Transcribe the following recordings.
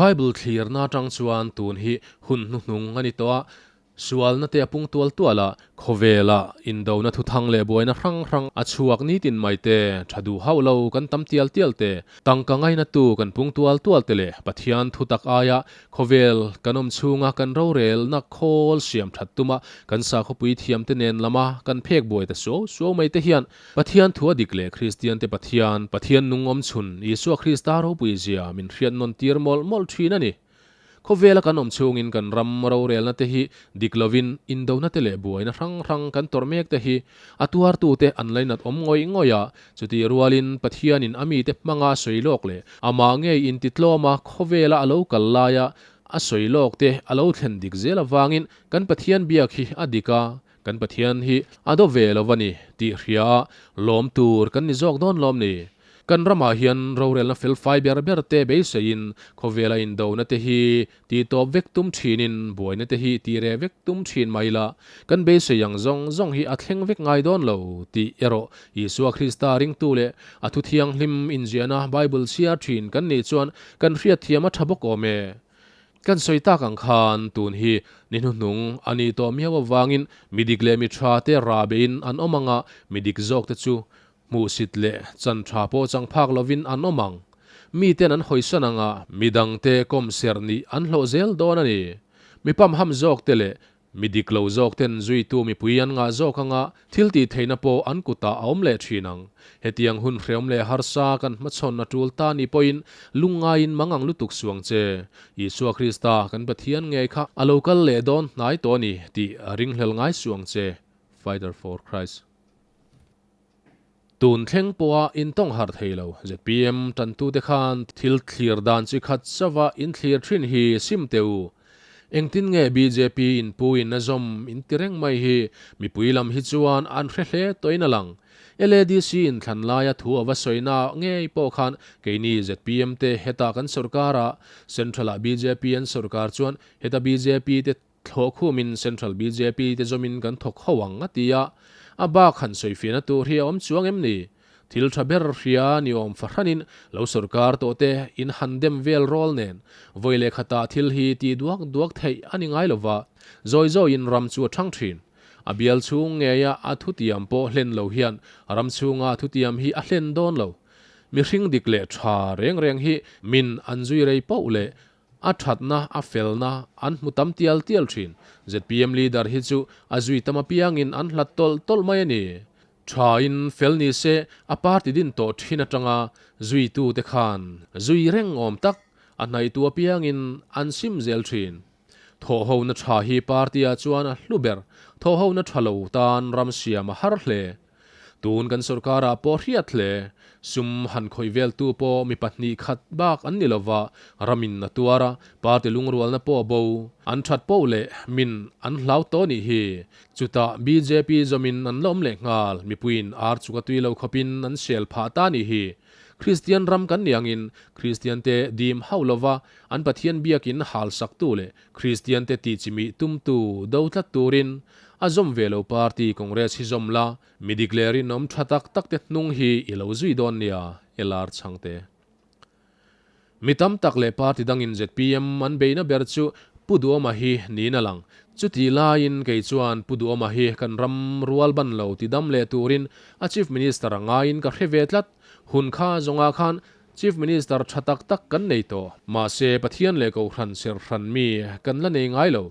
Bible thlirna atang chuan tun hi hun hnuhnung a ni tawh a, Sualna te a pung tual tual a, khawvela indona thuthang leh buaina hrang hrang a chhuak nitin mai te, tha duh hauh lo kan tam tial tial te, tangka ngainatu kan pung tual tual te leh Pathian thutak aia khawvel kan awm chhunga kan rorelna khawl siam that tuma kan sakhawpui thiamte nen lama kan phek buai ta suau suau mai te hian Pathian thu a dik leh Kristiante Pathian, Pathian nung awm chhun Isua Krista ropui zia min hriat nawn tir mawlh mawlh thin a ni. Khawvela kan awm chhungin kan ram rorelna te hi dik lovin indona te leh buaina hrang hrang kan tawrh mek te hi a tuartute an lainat awm ngawih ngawih a, chutih rualin Pathianin a mite hmanga sawi lawk leh amah ngei intitlawma khawvela a lo kal laia a sawi lawk te a lo thlen dik zel avangin kan Pathian biak hi a dik a, kan Pathian hi a do ve lo a ni tih hria a lawm tur kan ni zawk dawn lawm ni? Kan ramah hian rorelna felfai ber ber te beiseiin khawvela indona te hi tih tawp vek tum thinin buaina te hi tih reh vek tum thin mai ila, kan beisei ang zawng zawng hi a thleng vek ngai dawn lo tih erawh Isua Krista ringtu leh a thu thianghlim inziahna Bible chhiar thin kan nih chuan kan hriatthiam a tha bawk awm e. Kan sawi tak ang khan tun hi ni hnuhnung a nih tawh miau avangin mi dik leh mi tha te rahbein an awm anga mi dik zawk te chu Hmuhsit leh chan tha pawh chang phak lovin an awm ang. Miten an hawisan ang a, midangte kawm serh nih an hlawh zel dawn a ni. Mi pamham zawkte leh mi dik lo zawkten zuitu mipui an ngah zawk ang a, thil tih theihna pawh an kutah a awm leh thin ang. Hetiang hun hreawm leh harsa kan hmachhawn a tul ta ni pawhin lungngaiin mangang lutuk suang che. Isua Krista kan Pathian ngei kha a lo kal leh dawn hnai tawh a ni tih ringhlel ngai suang che. Fighter for Christ. Tun thleng pawha intawng harh thei lo zpm tantute khan thil thlir dan chi khat chauha inthlir thin hi sim teh u. Engtin nge bjp in pu in a zawm in ti reng mai hi mipui lam hi chuan an hre hle tawhin a lang. LADC in thlan laia thu a va sawina ngei pawh khan keini zpm te heta kan sorkar a, Central ah bjp an sorkar chuan heta bjp te Thlawh khumin Central bjp te zawmin kan thawk ho ang a ti a, a bak han sawifiahna tur hi a awm chuang em ni? Thil tha ber hria ni awm fahranin lo sorkar tawh te in han dem vel rawl nen vawi leh khatah thil hi tih duak duak theih a ni ngai lova, zawi zawiin ram chu a thang thin. A bial chhung ngeia a thutiam pawh hlen lo hian ram chhunga thutiam hi a hlen dawn lo. Mihring dik leh tha reng reng hi min an zui rei poh leh A thatna, a felna an hmu tam tial tial thin. Zpm leader hi chu a zui tam apiangin an hlat tawlh tawlh mai a ni. Thain fel ni se a party din tawh thin atanga zuitute khan zui reng awm tak a hnaihtu apiangin an sim zel thin. Thawhhona tha hi party-ah chuan a hlu ber. Thawhhona tha lo tan ram siam a har hle. Tun kan sorkarah pawh hriat hle, sum han khawih veltu pawh mi pahnih khat bak an ni lova, ramin a tuar a, party lungrualna pawh a bo, an that poh leh min an hlau tawh nih hi. Chutah bjp zawmin an la awm leh nghal, mipuiin ar chuk a tui lo khawpin an sel phah ta nih hi. Kristian ram kan ni angin Kristian te dim hauh lova an Pathian biakin hal saktu leh Kristian te tihchimih tumtu do tlat turin A zawm ve lo party Congress hi zawm la, mi dik leh rinawm tha tak tak te hnung hi i lo zui dawn nia, LR Chhangte. Mi tam tak leh party dangin zpm an beina ber chu Pu Duhoma hi niin a lang. Chutih laiin kei chuan Pu Duhoma hi kan ram rual ban lo ti dam leh turin a Chief Minister a ngaiin ka hre ve tlat. Hun kha zawngah khan Chief Minister tha tak tak kan nei tawh. Mahse, Pathian leh Kohhran serhran mi kan la nei ngai lo.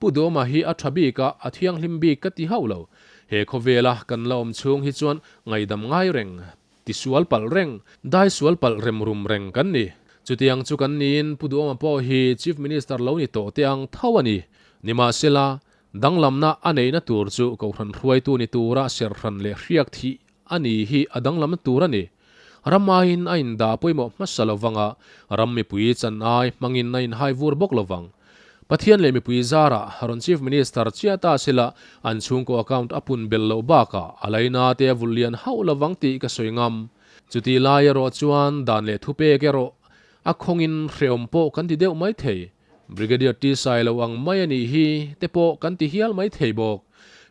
Pu Duhoma hi a tha bik a, a thianghlim bik ka ti hauh lo. He khawvela kan la awm chhung hi chuan ngaihdam ngai reng, ti sual palh reng, dai sual palh rem rum reng kan ni. Chutiang chu kan niin Pu Duhoma pawh hi Chief Minister lo ni tawh te ang tho a ni. Nimahsela, danglamna a neihna tur chu Kohhran hruaitu ni tura serhran leh hriak thih a ni hi a danglamna tur a ni. Ram aiin a indah pawimawh hmasa lo vang a, ram mipui chan ai hmangin a inhai vur bawk lo vang. Pathian leh mipui zarah rawn Chief Minister chiah ta sila an chhungkaw account a pun belh loh bakah a laina te a vulh lian hauh lo vang tih ka sawi ngam. Chutih lai erawh chuan dan leh thupek erawh a khawngin hrehawm pawh kan ti deuh mai thei. Brigadier T Sailo ang mai a nih hi te pawh kan ti hial mai thei bawk.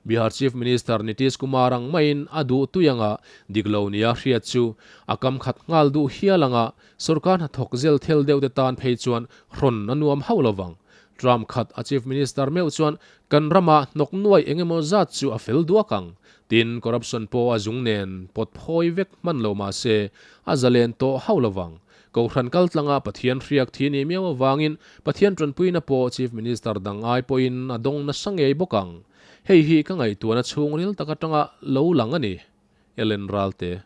Bihar Chief Minister Nitish Kumar ang maiin a duh tui anga dik lo nia hriat chu a kam khat nghal duh hial anga sorkar hnathawk zel thel deuh te tan phei chuan hrawn a nuam hauh lovang. Trump khat a Chief Minister meuh chuan kan ramah hnawk nuai eng emaw zat chu a fel duak ang. Tin, corruption pawh a zung nen pawt phawi vek hman lo mah se a zalen tawh hauh lovang. Kohhran kaltlanga Pathian hriak thi ni miau avangin Pathian tanpuina pawh Chief Minister dang ai pawhin a dawng nasa ngei bawk ang. Hei hi ka ngaihtuahna chhungril tak atanga lo lang a ni. Ellen Ralte.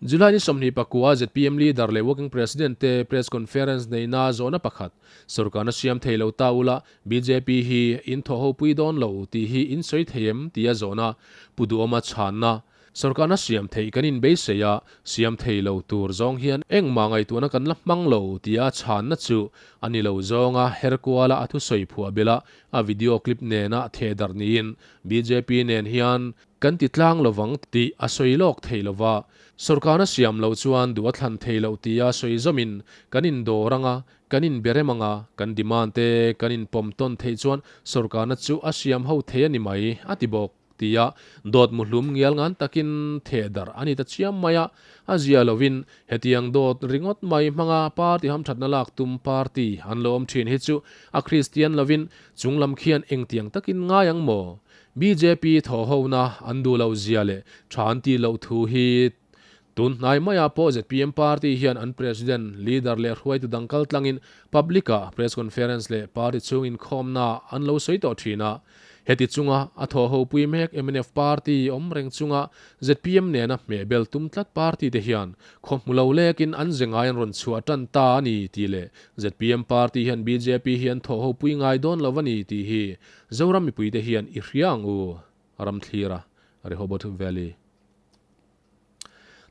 July ni 24 zpm leader leh working president te press conference neihna zawhna pakhat, Sorkarna siam thei lo ta ula bjp hi in thawh ho pui dawn lo tih hi in sawi thei em tia zawhna Pu Duhawma chhanna Sorkarna siam theih kan inbeisei a, siam thei lo tur zawng hian engmah ngaihtuahna kan la hmang lo tia chhanna chu a ni lo zawnga Herkuala a thusawi phuah belh a, a video clip nena thehdarh niin bjp nen hian kan ti tlang lovang tih a sawi lawk thei lova, sorkarna siam loh chuan duh a thlan thei loh tia sawi zawmin kan indawr anga, kan inberem anga, kan demand te kan inpawm tawn theih chuan sorkarna chu a siam ho thei a ni mai a ti bawk. Tia dawt muhlum ngial ngan takin theh darh a ni ta chiam mai a, a zia lovin hetiang dawt ringawt mai hmanga party hamthatna lak tum party an lo awm thin hi chu a Kristian lovin chunglam khian engtiang takin ngai ang maw? Bjp thawhhona an duh loh zia leh tha an tih loh thu hi Tun hnai maiah pawh zpm party hian an president, leader leh hruaitu dang kal tlangin public-ah press conference leh party chhung inkhawmna an lo sawi tawh thin a. Heti chunga a thawhhopui mek mnf party awm reng chunga zpm nena hmehbel tum tlat party te hian khaw hmu lo lekin an ze ngai an rawn chhuah tan ta a ni tih leh zpm party hian bjp hi an thawhhopui ngai dawn lo a ni tih hi Zoram mipuite hian i hria ang u, Ramthlira, Rehoboth Valley.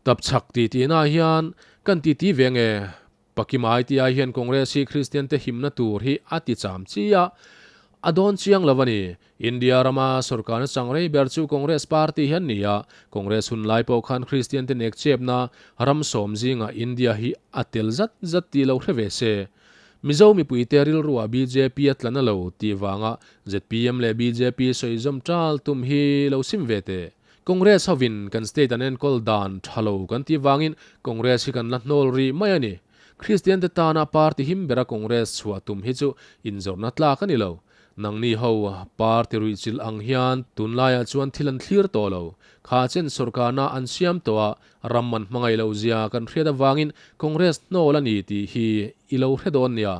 Tapchhak ti tihna hian kan ti ti ve nge? Pakimai tia hian Congress hi Kristian te himna tur hi a ti cham chi a, a dawn chiang lo a ni. India rama sorkarna chang rei ber chu Congress party hi an ni a, Congress hun lai pawh khan Kristian te nek chepna ram sawm zingah India hi a tel zat zat tih lo hre ve se. Mizo mipuite rilruah bjp a tla na lo tih vanga zpm leh bjp sawi zawm tal tum hi lo sim ve teh. Congress hovin kan state an enkawl dan tha lo kan tih vangin Congress hi kan la hnawl rih mai a ni. Kristian te tana party him bera Congress chhuah tum hi chu inzawrhna tlak a ni lo. Nangni ho party ruihchilh ang hian tunlaiah chuan thil an thlir tawh lo. Kha chen sorkarna an siam tawh a, ram an hmangaih loh zia kan hriat avangin Congress hnawl a ni tih hi i lo hre dawn nia.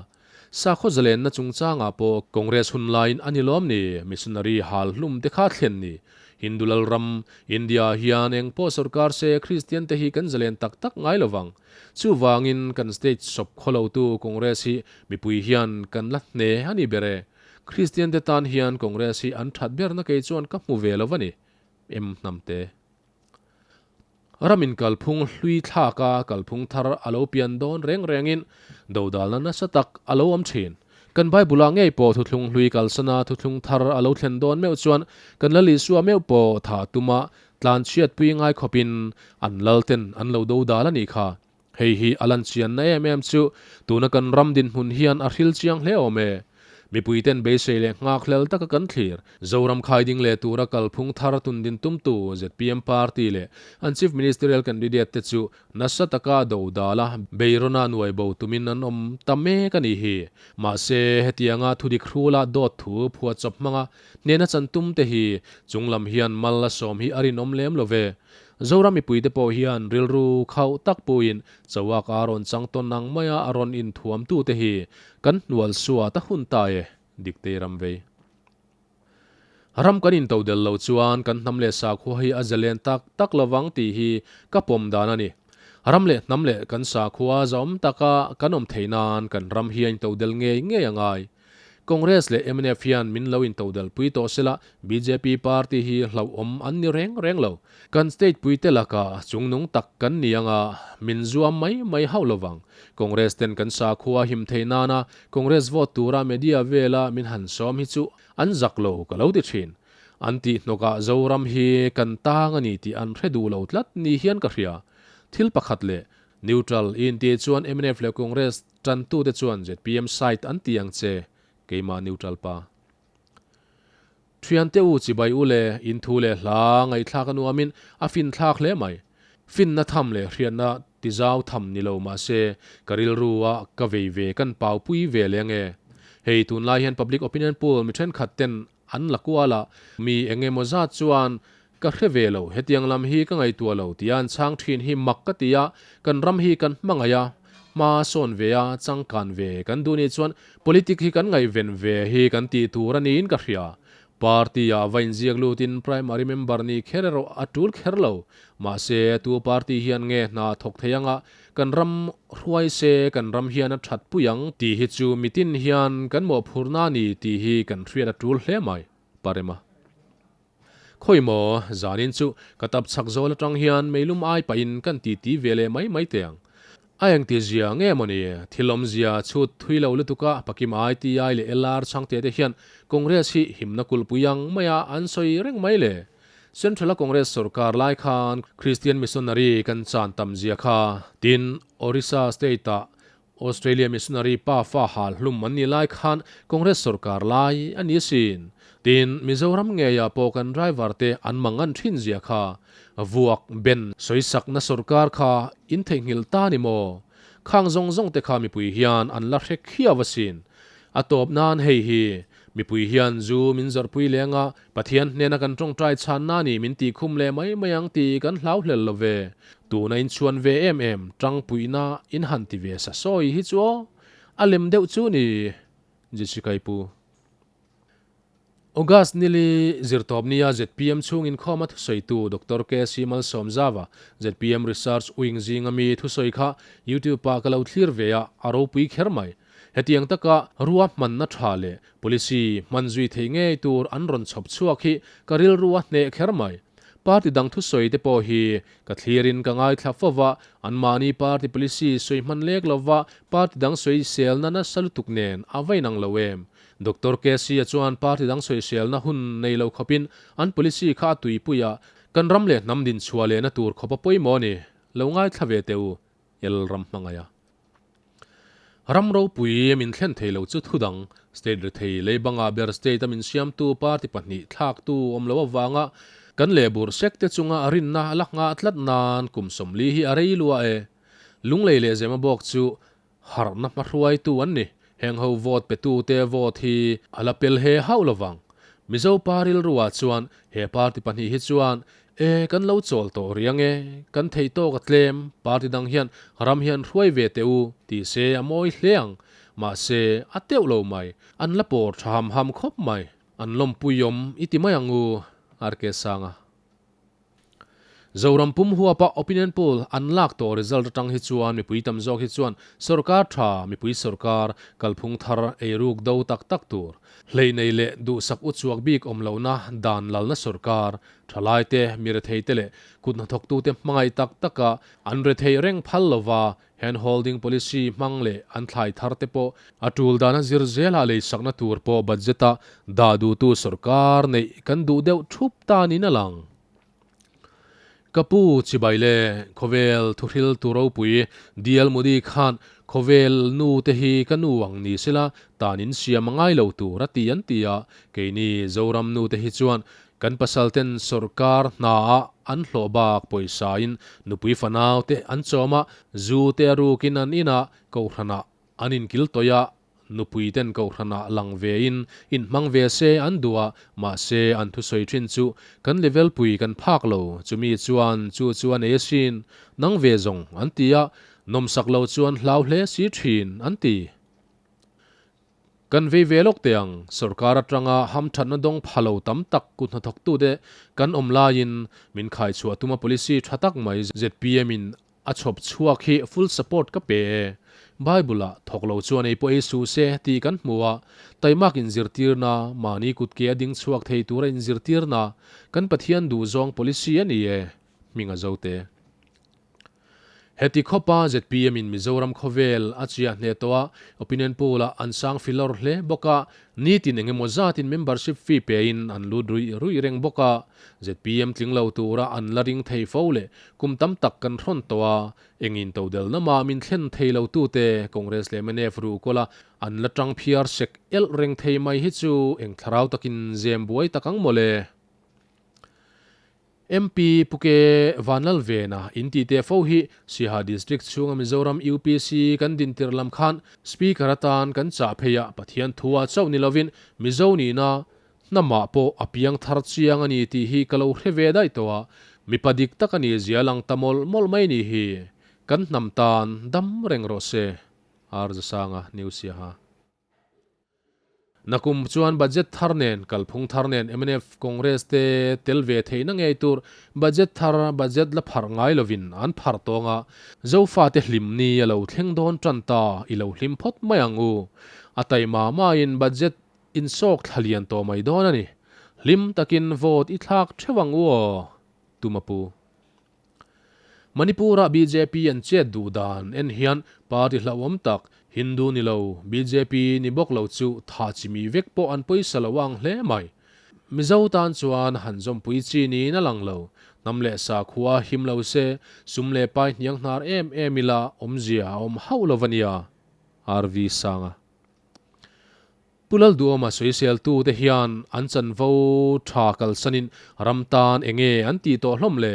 Sakhaw zalenna chungchangah pawh Congress hun laiin a ni lawm ni, missionary hal hlum te kha thlen ni. Hindu lalram, India ah hian eng pawh sorkar se Kristian te hi kan zalen tak tak ngai lovang. Chuvangin kan state sawp khawlotu Congress hi mipui hian kan la hne a ni ber e. Kristian te tan hian Congress hi an that berna kei chuan ka hmu ve lo a ni. Em hnamte. Ramin kalphung hlui thlaka kalphung thar a lo pian dawn reng rengin dodalna nasa tak a lo awm thin. Kan Bible-ah ngei pawh thuthlung hlui kalsana thuthlung thar a lo thlen dawn meuh chuan kan Lal Isua meuh pawh tha tuma tlanchhiatpui ngai khawpin an lalten an lo dodal a nih kha. Hei hi a lan chianna em em chu tuna kan ram dinhmun hian a hril chiang hle awm e. Mipuiten beisei leh nghakhlel taka kan thlir. Zoram khaiding leh tura kalphung thar tundin tumtu zpm party leh an Chief Ministerial candidate te chu nasa taka dodala beirawna nuai bo tumin an awm ta mek a nih hi. Mahse, hetianga thudik hrula dawt thu phuahchawp hmanga hnehna chan tum te hi chunglam hian mal a sawm hi a rinawm lem lo ve. Zoram mipuite pawh hian rilru khauh tak puiin Chauak a rawn chang tawn ang maia a rawn inthuamtute hi kan hnual suat a hun ta e, Diktei ram vei. Ram kan intodel lo chuan kan hnam leh sakhua hi a zalen tak tak lovang tih hi ka pawm dan a ni. Ram leh hnam leh kan sakhua zahawm taka kan awm theih nan kan ram hi a intodel ngei ngei a ngai. Congress leh mnf hian min lo intodel pui tawh sela, bjp party hi hlauhawm an ni reng reng lo. Kan state puite lakah chungnung tak kan ni anga min zuam mai mai hauh lovang. Congress ten kan sakhua him thei nana Congress vote tura media vela min han sawm hi chu an zak lo ka lo ti thin. An tih hnawkah Zoram hi kan tang a ni tih an hre duh lo tlat ni hian ka hria. Thil pakhat leh neutral i intih chuan mnf leh Congress Tantute chuan zpm side an ti ang che, keimah neutral pa. Thiante u chibai u le, in thu leh hla ngaihthlak a nuamin a finthlak hle mai. Finna tham leh hriatna tizau tham ni lo mahse ka rilru a ka vei ve kan paupui ve leh ange. Hei tunlai hian public opinion poll mi thenkhat ten an la kual a, mi eng emaw zat chuan ka hre ve lo, hetiang lam hi ka ngaihtuah lo tia an chhang thin hi mak ka ti a, kan ram hi kan hmangaih a, hma sawn ve a, changkan ve kan duh nih chuan politic hi kan ngaihven ve hi kan tih tur a niin ka hria. Party ah va inziak lutin primary member nih kher erawh a tul kher lo. Mahse, tu party hian nge hna thawk thei anga kan ram hruai se kan ram hian a that pui ang tih hi chu mitin hian kan mawhphurhna a ni tih hi kan hriat a tul hle mai. Parema. Khawi maw, zanin chu ka tap chhak zawl atang hian meilum ai pahin kan titi ve leh mai mai teh ang. A engti zia nge maw ni? Thil awmzia chhut thui lo lutuk a, Pakim ITI leh LR chhangte te hian Congress hi himna kulhpui ang maia an sawi reng mai le. Central a Congress sorkar lai khan Christian missionary kan chan tam zia kha. Tin, Orissa state ah Australia missionary pa fa hal hlum an nih lai khan Congress sorkar lai a ni asin. Tin, Mizoram ngeiah pawh kan driver te an mangan thin zia kha. Vuak, Ben, sawisakna sorkar kha in theihnghilh ta ni maw? Khang zawng zawng te kha mipui hian an la hre khiau asin. A tawp nan hei hi, mipui hian zu min zawrhpui leng a, Pathian hnena kan tawngtai chhanna ni min tih khum leh mai mai ang tih kan hlau hlel lo ve. Tuna inchhuan ve em em, tangpuihna in han ti ve sa sawi hi chu aw, a lem deuh chu ni, Jessica-i pu. August nili zirtawpnia zpm chhung inkhawma thusawitu Doctor KC Malsawmzava, zpm Research Wing zinga mi thusawi kha YouTube ah ka lo thlir ve a, a ropui kher mai. Hetiang taka rua hmanna tha leh policy hman zui theih ngei tur an rawn chhawp chhuak hi ka rilru a hneh kher mai. Party dang thusawi te pawh hi ka thlirin ka ngaithla fo va, anmahni party policy sawi hman lek lova party dang sawiselna nasa lutuk nen a va inang lo em? Doctor KC-a chuan party dang sawiselna hun nei lo khawpin an policy kha a tuipui a, kan ram leh hnam dinchhuah lehna tur khawp a pawimawh a ni. Lo ngaithla ve teh u, El ram hmangaih a. Ram ropui min thlen thei lo chu thudang, state rethei leibanga ber state a min siamtu party pahnih thlaktu awm lo avanga kan lehburh sek te chunga rinna a la nghah tlat nan kum 40 hi a rei lua e. Lunglei leh Zemabawk chu Harhna hmahruaitu an ni. Heng ho vote petute vote hi a la pel he hauh lovang. Mizo pa rilruah chuan he party pahnih hi chuan e kan lo chawl tawh riang e, kan theih tawk a tlem, party dang hian ram hian hruai ve teh u ti se a mawi hle ang. Mahse a teuh lo mai, an la pawr tha ham ham khawp mai. An lawmpui awm i ti mai ang u, RK Sanga. Zoram pum huapa opinion poll an lak tawh result atang hi chuan mipui tam zawk hi chuan sorkar tha, mipui sorkar, kalphung thar, eiruk do tak tak tur, hleih nei leh duhsak uchuak bik awm lohna dan lalna sorkar, thalaite, mi retheite leh kut hnathawktute hmangaih tak taka an retheih reng phal lova hand holding policy hmang leh an thlai thar te pawh a tul dana zir zela leisakna tur pawh budget a dah duhtu sorkar neih kan duh deuh thup ta niin a lang. Ka pu chibai le, khawvel thuhril tu ropui Dial Modi khan khawvel nu te hi ka nu ang ni sela tan in siam a ngai lo tur a ti an ti a, keini Zoram nu te hi chuan kan pasal ten sawrkar hna ah an hlawh bak pawisa in nupui fanau te an chawm a, zu te a ruk in an in a, kohhran ah an inkil tawih a, Nupui ten kohhranah lang ve in inhmang ve se an duh a, mahse an thusawi thin chu kan level pui kan phak lo, chumi chuan chu chu a nei asin, nang ve zawng an ti a, nawmsak lo chuan hlau hle si thin an ti. Kan vei ve lawk teh ang, sorkar atanga hamthatna dawng pha lo tam tak kut hnathawktute kan awm laiin min khaichhuah tuma policy tha tak mai zpm in A chhawp chhuak hi full support ka pe e. Bible ah thawk lo chuan ei pawh ei suh se tih kan hmu a, taimak inzirtirna, mahni kutke a ding chhuak thei tura inzirtirna, kan Pathian duhzawng policy a ni e. Hming a zo te. Heti khawpa zpm in Mizoram khawvel a chiah hneh tawh a, opinion poll ah an sang filawr hle bawk a, nitin engemaw zatin membership fee pein an lut ruih ruih reng bawk a, zpm tling lo tura an la ring thei fo leh kum tam tak kan hrawn tawh a, engin todelna mah min thlen thei lo tute Congress leh mnf ruhkawla an la tang phiar sek elh reng thei mai hi chu eng thlarau takin zem buai tak ang mawle. MP Puke Vanlalvena in tih teh fo hi Siaha District chhunga Mizoram UPC kan din tirh lam khan Speaker atan kan chah phei a, Pathian thua chauh ni lovin Mizo nihna hnamah pawh a piang thar chiang a ni tih hi ka lo hre ve daih tawh a, mipa dik tak a ni zia lang ta mawlh mawlh mai ni hi. Kan hnam tan dam reng rawh se. Arzasanga New Siaha. Nakum chuan budget thar nen, kalphung thar nen mnf, Congress te tel ve theihna ngei tur budget thar, budget la pharh ngai lovin an pharh tawng a, Zofate hlim ni a lo thleng dawn tan ta, i lo hlim phawt mai ang u. A taima maiin budget insawk thla lian tawh mai dawn a ni. Hlim takin vote i thlak theuh ang u aw. Tumapu. Manipur-ah bjp an chet duh dan en hian party hlauhawm tak, Hindu ni lo, bjp ni bawk lo chu tha chimi vek pawh an pawisa lo ang hle mai. Mizo tan chuan han zawmpui chi niin a lang lo. Hnam leh sakhua him lo se, sum leh pai hniang hnar em em ila awmzia a awm hauh lo va nia. RV Sanga. Pu Lalduhawma sawiseltute hian an chanvo tha kalsanin ram tan enge an tih tawh hlawm le?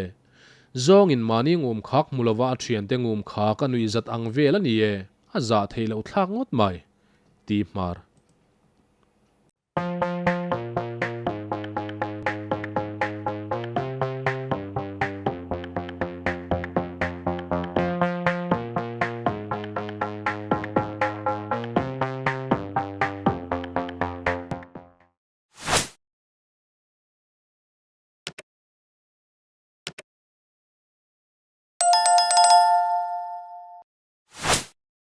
Zawngin mahni ngum khak hmu lova a thiante ngum kha ka nuih zat ang vel a ni e, a zah theih loh thlak ngawt mai. Ti hmar.